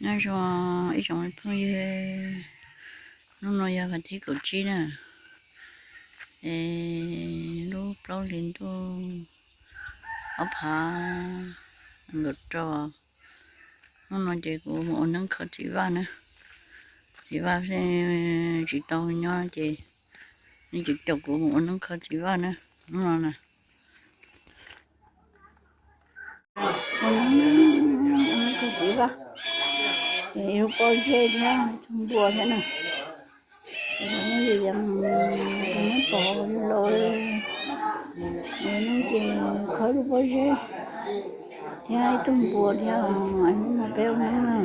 Nyob zoo ib tsoom phooj ywg, hnub no yog vas thib kaum tsib na, es lub plaub hlis ntuj ob phav nees nkaum rau. Hnub no ces kuv mus ua neeb kho txiv Vaj na. Txiv Vaj tsis tau nyob ces nws cem caum kuv mus ua neeb kho txiv Vaj na. Hnub no na, ua neeb kho txiv Vaj, ces ib lub pob zeb thiab ib tug npua thiab na. Muab pov los, ces kho lub pob zeb thiab ib tug npua thiab, hnub no peb ua neeb na.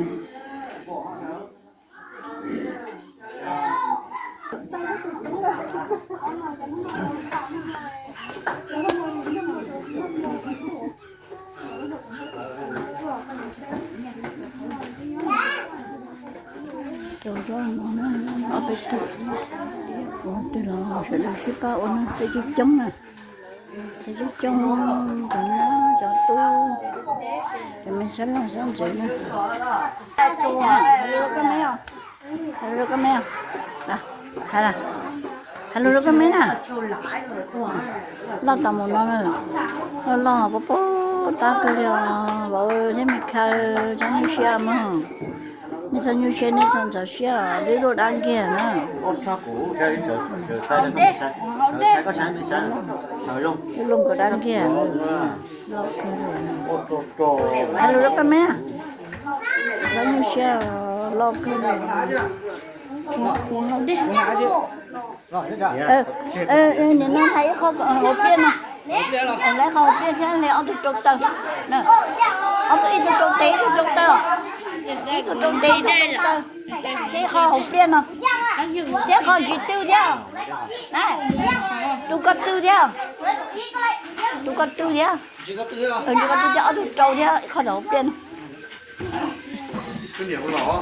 Ob peb tug, ua twg los sawv daws sib pab ua na, peb coob coob na. Peb coob coob, cov nyab cov tub, cov me sab laj sab ntsws na. Hello koj me, hello koj me na. Loj tas mus no na, loj loj pub pub tab kawg li os. Vauv thiab me khaws txhob nyuaj siab mog, nej txhob nyuaj siab, nej txhob ntxhov siab, lub luaj dab nkiag na. Lub luaj dab nkiag. Hello koj me, txhob nyuaj siab, loj kawg li. Nim no hais ib qho hauv pliaj no, lawv qho hauv pliaj thiab li ob tug rau taw. Ob tug, ib tug rau tes ib tug rau taw, ib tug rau tes ib tug rau taw, thiab ib qho hauv pliaj no, thiab qho ntsis twg thiab, tus ko tw thiab, tus ko tw thiab, ntsis ko tw thiab ob tug rau thiab ib qho hauv pliaj no.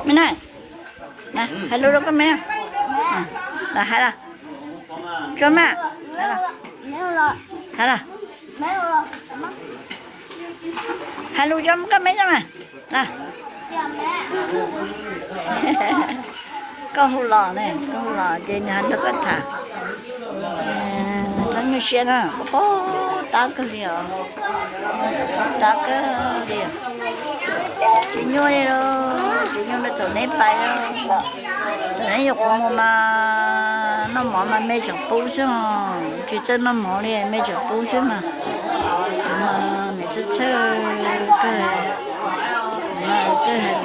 Me na, hais lus rau koj me, hais los, tsuag mas, hais los, hais lus rau koj me tso mas. Koj hu los ne, koj hu los ces nws hais nrog koj tham. Txhob nyuaj siab na, pub pub tab kawg li os, tab kawg li. Tsis nyuaj li lauj, tsis nyuaj li, thaum neb pais, thaum neb yuav qhuav mus mas noj mov mas me tseem pub xwb os, tsis txawj noj mov li me tseem pub xwb mas. Mas nws txhawj txhawj kawg, mas txawj hais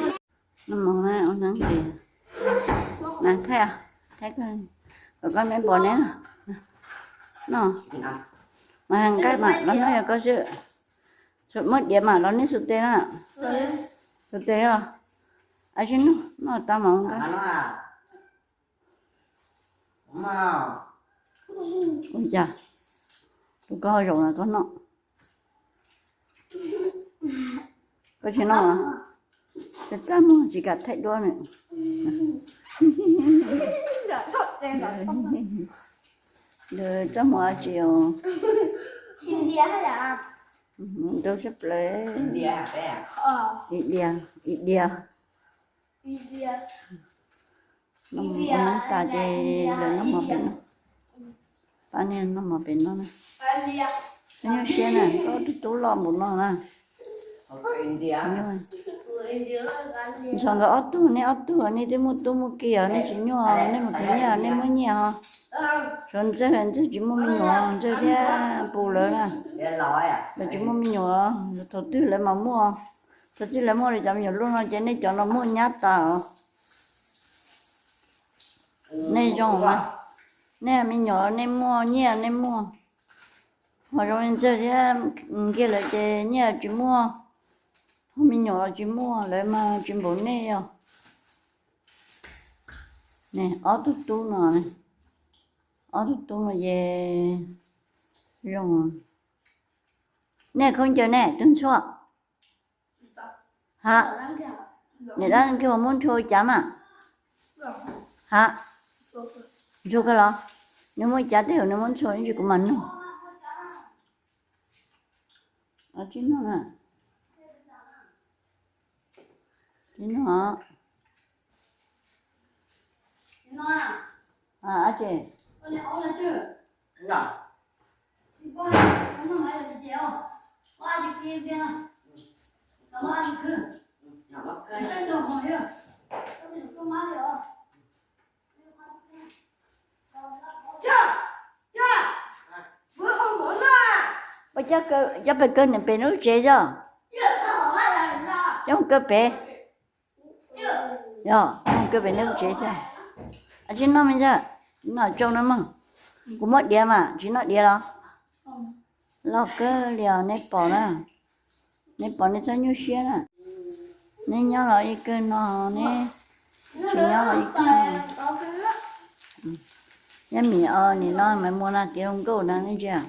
lus. Noj mov na, ua neeb ces na, thaij, thaij kom koj me npog neb no. Mas nqaij mas los noj yog koj xwb. Muab diav mas los neb xu tes na. Xu tes os. Ab tsi noj, noj tau mas nqaij. Ua cas, tus koj ho zaum no koj noj. Koj tsis noj, txaj txaj muag tsis kam thaij duab na. Txaj muag tsis os. Rau siab plaws. India, India. Noj mov tas ces lawv noj mov pem no. Pab niag noj mov pem no na. Txhob nyuaj siab na, koj ob tug tub loj npaum no na. Ntxhov nkawd ob tug, neb ob tug nej twb muaj tub muaj ki os, nej tsis nyuaj, nej mus khwv nyiaj nej muaj nyiaj os. Tshuav Ntxawg, Ntxawg tsis muaj me nyuam, Ntxawg thiab Pus lawv na, lawv tsis muaj me nyuam, thaum twg lawv mas muaj. Thaum twg lawv muaj li cov me nyuam luaj no ces nej cov no muaj nyab tas os. Nej zoo mas, nej me nyuam nej muaj nyiaj nej muaj, ho zoo li Ntxawg thiab Nkiag lawv ces nyiaj tsis muaj, ho me nyuam tsis muaj, lawv mas tsis npaum nej os. Ob tug tub no, ob tug tub no ces zoo. Nej khaub ncaws nej tug ntxhua. Ha, niam dab kiag muab ntxhua ua cas mas? Ha, ntxhua kawg los? Nws muab cas tej zaum nws muab ntxhua ib ntsis kuv mam nug. Tsis nug na. Tsis nug. Ces Ua cov pem kawg niam pem lub tsev xwb. Cov mus kawg pem. Yog, mus kawg pem nej lub tsev xwb. Tsis noj me ntxhais, noj tsau na mog. Kuv muab diav mas tsis noj diav los? Loj kawg li os, nej pom na. Nej pom nej txhob nyuaj siab na. Neb nyob los ib kawg no, neb tsis nyob los ib kawg no. Neb mis o nim no mas muaj na kev zoo nkauj na nej ntsia.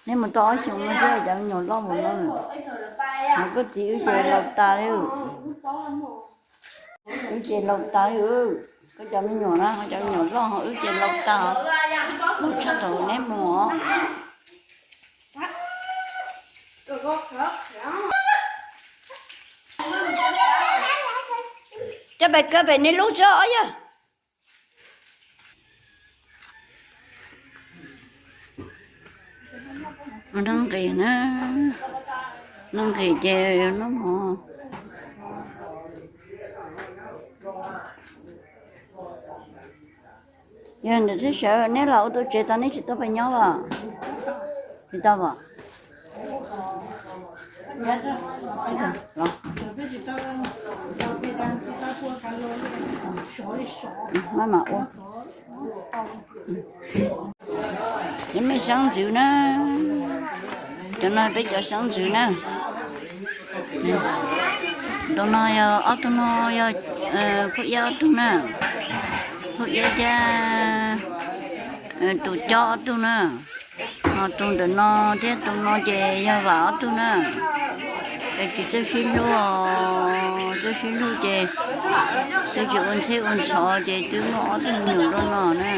Neb mus tau ob xyoos no xwb cov me nyuam loj mus no. Ho koj txiv wb ces laus tas li. Wb ces laus tas li. Koj cov me nyuam na, ho cov me nyuam loj ho wb ces laus tas. Laus tshaj thaum neb mus. Cov pem kawg pem nej lub xwb os yog. Noj nqis na, noj nqis ces noj mov. Yog ntawm teb chaws neb los ua tus tsev tau neb tsis tau peb nyob los? Tsis tau os. Maj mam ua. Cov me xeeb ntxwv na, cov no peb cov xeeb ntxwv na. Tus no yog ob tug no yog Phuj Iab ob tug na, Phuj Iab thiab tus Cob ob tug na. Ho tus ntawm no thiab tus no ces yog Vam ob tug na. Es tsis txawj sib hlub, txawj sib hlub ces twb tsis ua ntxheb ua ntxhov ces twb muaj ob tug me nyuam rau no na.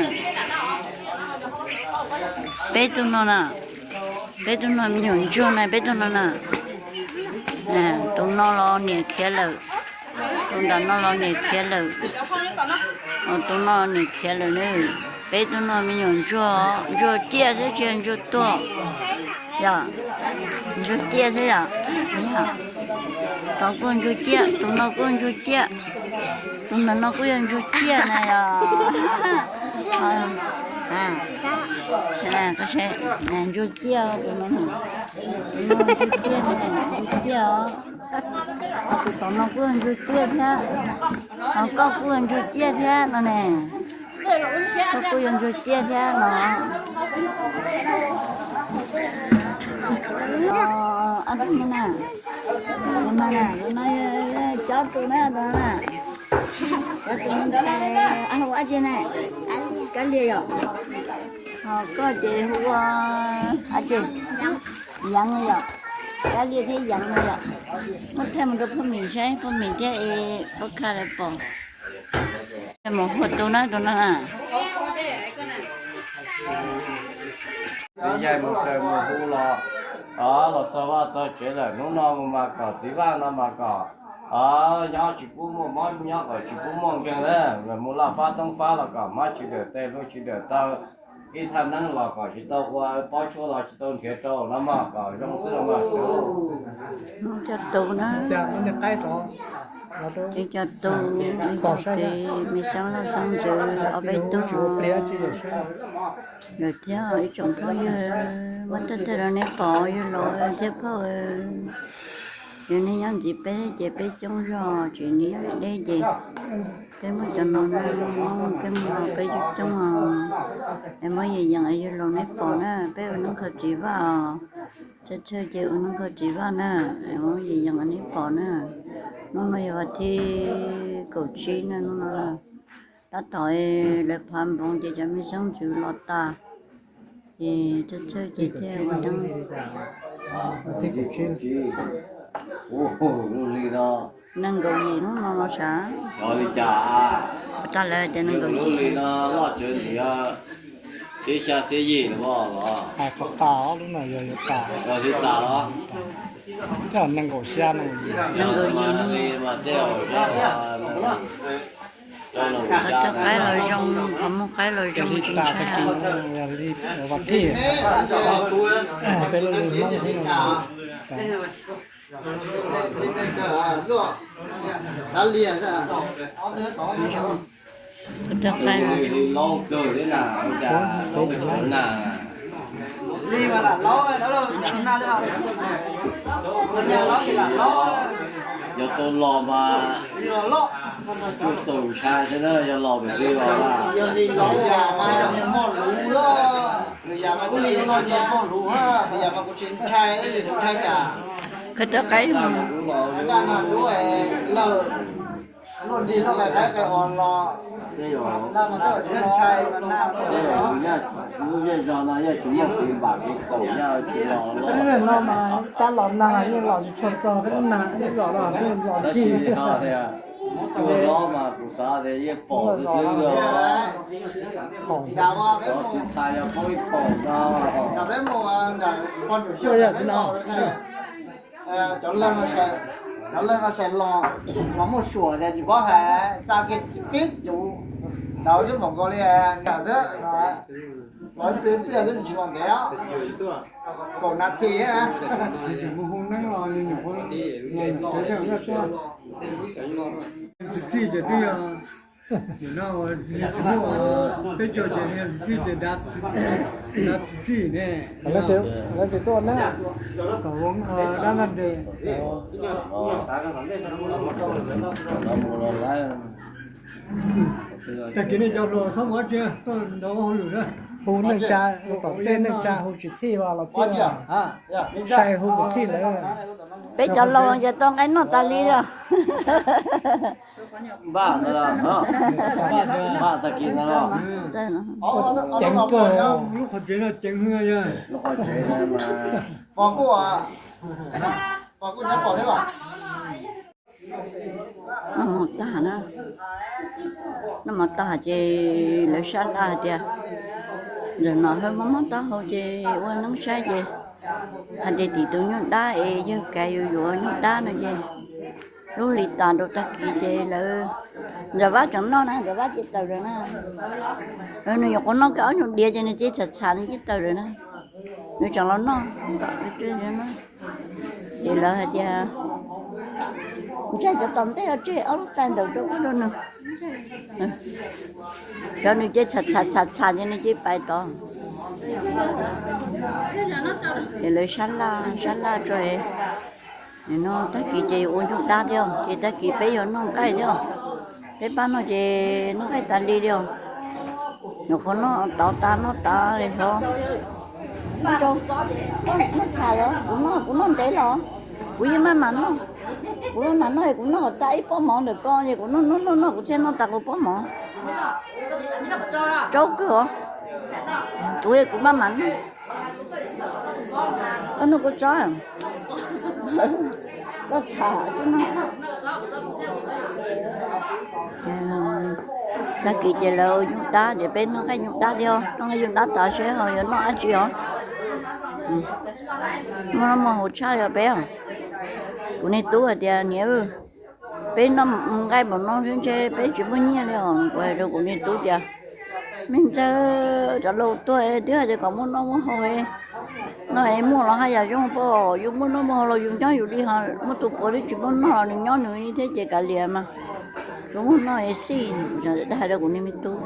Peb tug no na, peb tug no me nyuam ntsuag na, peb tug no na. Tus no los niam khiav lawm, tus nram no los niam khiav lawm, tus no niam khiav lawm na. Peb tug no me nyuam ntsuag, ntsuag ciaj xwb tsis yog ntsuag tuag. Yog, ntsuag ciaj xwb yom. Tod kuj ntsuag ciaj, tus no kuj ntsuag ciaj, tus nram no kuj yog ntsuag ciaj na yog. Ntsuag ciaj, tus no, tus no ntsuag ciaj, ntsuag ciaj os. Tus tom no kuj yog ntsuag ciaj thiab, ho koj kuj yog ntsuag ciaj thiab no ne. Koj kuj yog ntsuag ciaj thiab no. Ab, tus no na, tus no na, tus no cob tus na, tus no na. Cov tus no ntshai, ab, hu dab tsi na? Kab Liag yom. Ho koj ces hu ua dab tsi? Yeev no yom. Kab Liag thiab Yeev no yom. Muab thaij mus rau Phoj Mim saib, Phoj Mim thiab Pab Khaj lawv pom. Mus hu tus na, tus no na. Txiv yaig mus raws mus hu los, los txog vaj txog tsev lawm. Hnub no mus mas kom txiv vaj no mas kom nyob tsis pub muaj mob, nyob kom tsis pub muaj nkeeg na. Mus laj fab toob fab los kom hmab tsis dawm tes, hlua tsis dawm taw, ib thaj neeb los kom tsis tau ua, pob tshuaj los tsis tau nrhiav rau no mas kom zoo xwb no mas. Cov tus na, cov tus, ib tug me xeeb loj xeeb ntxwv ob peb tug lawm thiab ib tsoom phooj ywg, muab thaij thaij rau neb pom yawg laus thiab phauj. Yog neb nyob ntxiv peb ces peb coob zog, tsis neb nyob deb ces peb muab cov no, peb muab peb coob coob os. Es muab Yim Yeem es yawg laus neb pom na, peb ua neeb khaws txiv vaj os. Txhawj txhawj ces ua neeb khaws txiv vaj na, es muab Yim Yeem neb pom na. Hnub no yog vas thib kaum tsib na, hnub no tab tom lawv phav nploov ces cov me xeeb ntxwv los tas. Txawj txawj ces thiaj ua zoo. Nees nkaum yim hnub no los sav. Ua tag lawm tias nees nkaum yim. Hais qhov tas lub no yog yuav tas. Nees nkaum xya no. Nees nkaum yim hnub. Qhov qaib los zoo, qhov muag qaib los zoo, tsis ntshai. Peb lub li Hmoob xwb no. Li mas lam laub, lam laub, yog tau los mas kuj txaus ntshai thiab na, yog los pem li los. Yog li los yam mas yog muaj luv, yam mas kuj li no ces muaj luv, yam mas kuv tsis ntshai, tsis ntshai cas. Koj rov qab, daj no lub lawg luaj nrig luaj qe qe os los, ntshai. Lub zej zog no yeej tsis muaj kev npam kev khaum, yeej tsis los. No mas tab los nag yeej los tsis tshua txog, peb lub nag los los yeej los ncig. Tab sis tias cua hlob mas kuv xav tias yeej pom xwb, tsis txhais yog poob ib pom no. Cov leeg no, cov leeg no sai los, los muaj suam tias tsis paub hais, xa kiag tib cuv ntawd xwb, npaum nkaus li nkag xwb, los ib pliag xwb tsis los ntev, kaum nas this. Tsis mus hu neeb los nyuam qhuav, txi txhij ces twb yog, nim no tsis muaj teb chaws ces txi txhij ces dav txi txhij ne. Lawv tias tuaj na, kom ua dab vaj ntseg. Tag kis nej cov hluas txhob mus dab tsi, tuaj nrog ua hauj lwm na. Hu neej tsa, kom tej neej tsa hu tsis txhij los txhij, sai hu kom txhij lawm. Peb cov laus ces tau nqaij noj tas li os. Npaj ntawd los, npaj tag kis ntawd los. Ceev kawg, lub qhov tsev no ceev heev yog. Lub qhov tsev no mas pom kuj, pom kuj nyob pom thiab los. Noj mov tag na, noj mov tag ces lawv sab laj hais tias, ntawm no Hawj mob mob taub hau ces ua neeb saib ces hais tias tim tus nyuj dab es yawg Kais yuav yuav nyuj dab no ces lub hli tas rau tag kis ces lawv, Ntxawm Vab tseem noj na, Ntxawm Vab cia taws lawm na. Nws nyuam qhuav noj kiag ob nyuag diav ces nws cia txham txham nws cia taws lawm na. Nws tseem los noj, ces lawv hais tias, ntshai cov tom ntej os, tseg ob lub tais ntawm rau koj rau nws. Cov nws cia txham txham txham txham ces nws cia pais tod. Ces lawv sab laj sab laj tso, nim no tag kis ces yuav ua nyuj dab thiab ces tag kis peb yuav noj nqaij thiab. Peb pab noj ces noj nqaij tas li li os. Nyuam qhuav noj tod tas noj tas li xyov. Noj tshais los kuv noj, kuv noj ntev los, kuv yeej maj mam noj. Kuv maj mam noj es kuv noj kom tas ib pob mov ntawm ko es kuv noj noj noj noj kuv thiaj noj tas kuv pob mov. Tsaub kawg os. Kuv, kuv maj mam noj. Koj noj kua txob, koj txham coj noj. Tag kis ces lawv nyuj dab ces peb noj nqaij nyuj dab thiab, noj nqaij nyuj dab tas seb ho yuav noj dab tsi os. Muaj noj muaj haus tshaj yog peb os. Kuv niag tub hais tias niam, peb noj nqaij npaum no xwb ntshe peb tsis muaj nyiaj li os. Kuv hais rau kuv niag tub tias, me ntxawg, cov laus tuag twb hais tias kom muaj noj muaj haus, no es muaj los haj yam zoo pob, yus muaj noj muaj haus los yus nyob yus li ho muaj tus puav twb tsis muaj noj los nws nyob nws li thiab ces kav liam mas, tsuas muaj noj es xij. Kuv hais rau kuv niag me tub,